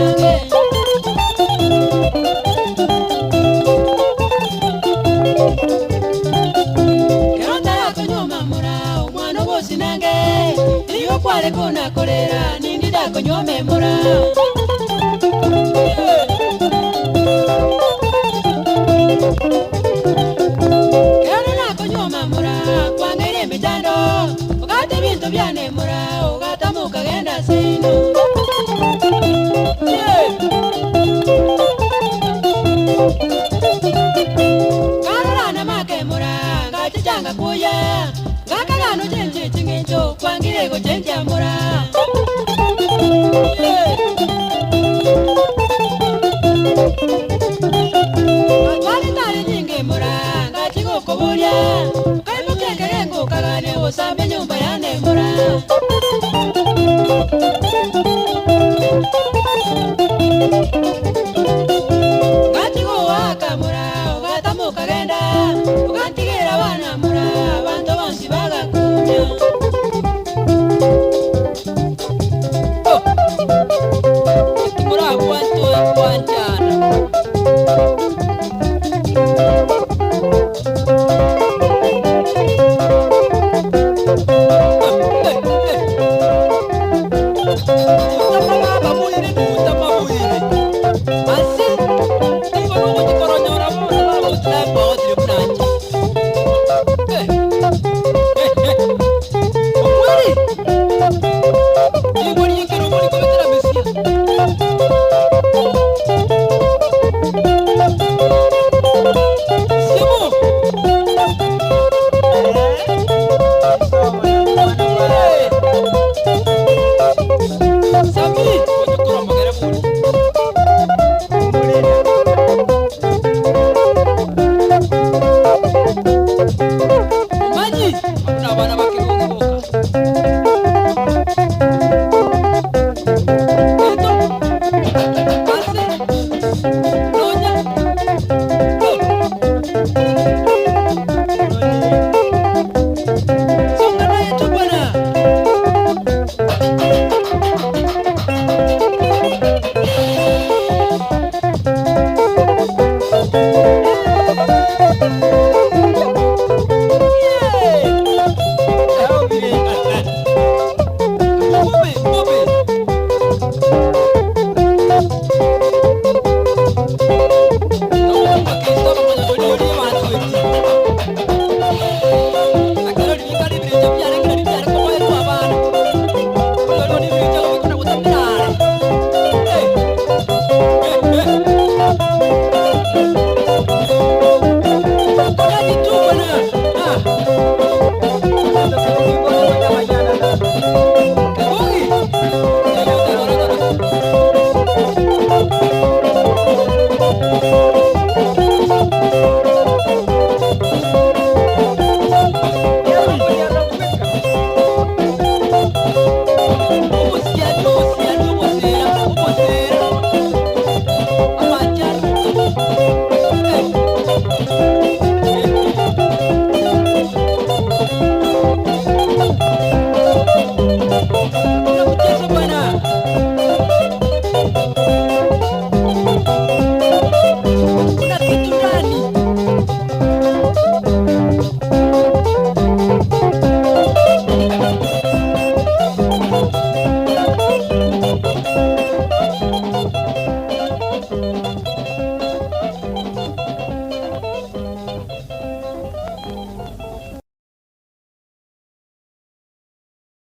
obosinange. Kero ntarakonywa omamura, omwana obosinange, nigo kware konakorera, nindi ndakonywa omemura. Kero nakonywa omamura, kwang'eire emechando, ogata ebinto biane mura, ogatama okagenda seino. Karora make mura, ngachichanga kuya, ngakagano chenche ching'encho, kwangire gochencha mura. Twalitare nyinge mura, ngachigukuburia, kaimukekere ngukagane usambe nyumba yane mura. Ngachiguaka mura, ugatamuka genda, ugantigera abana mura, abanto bonsi bagakunya. Timurabwanto kwanchana.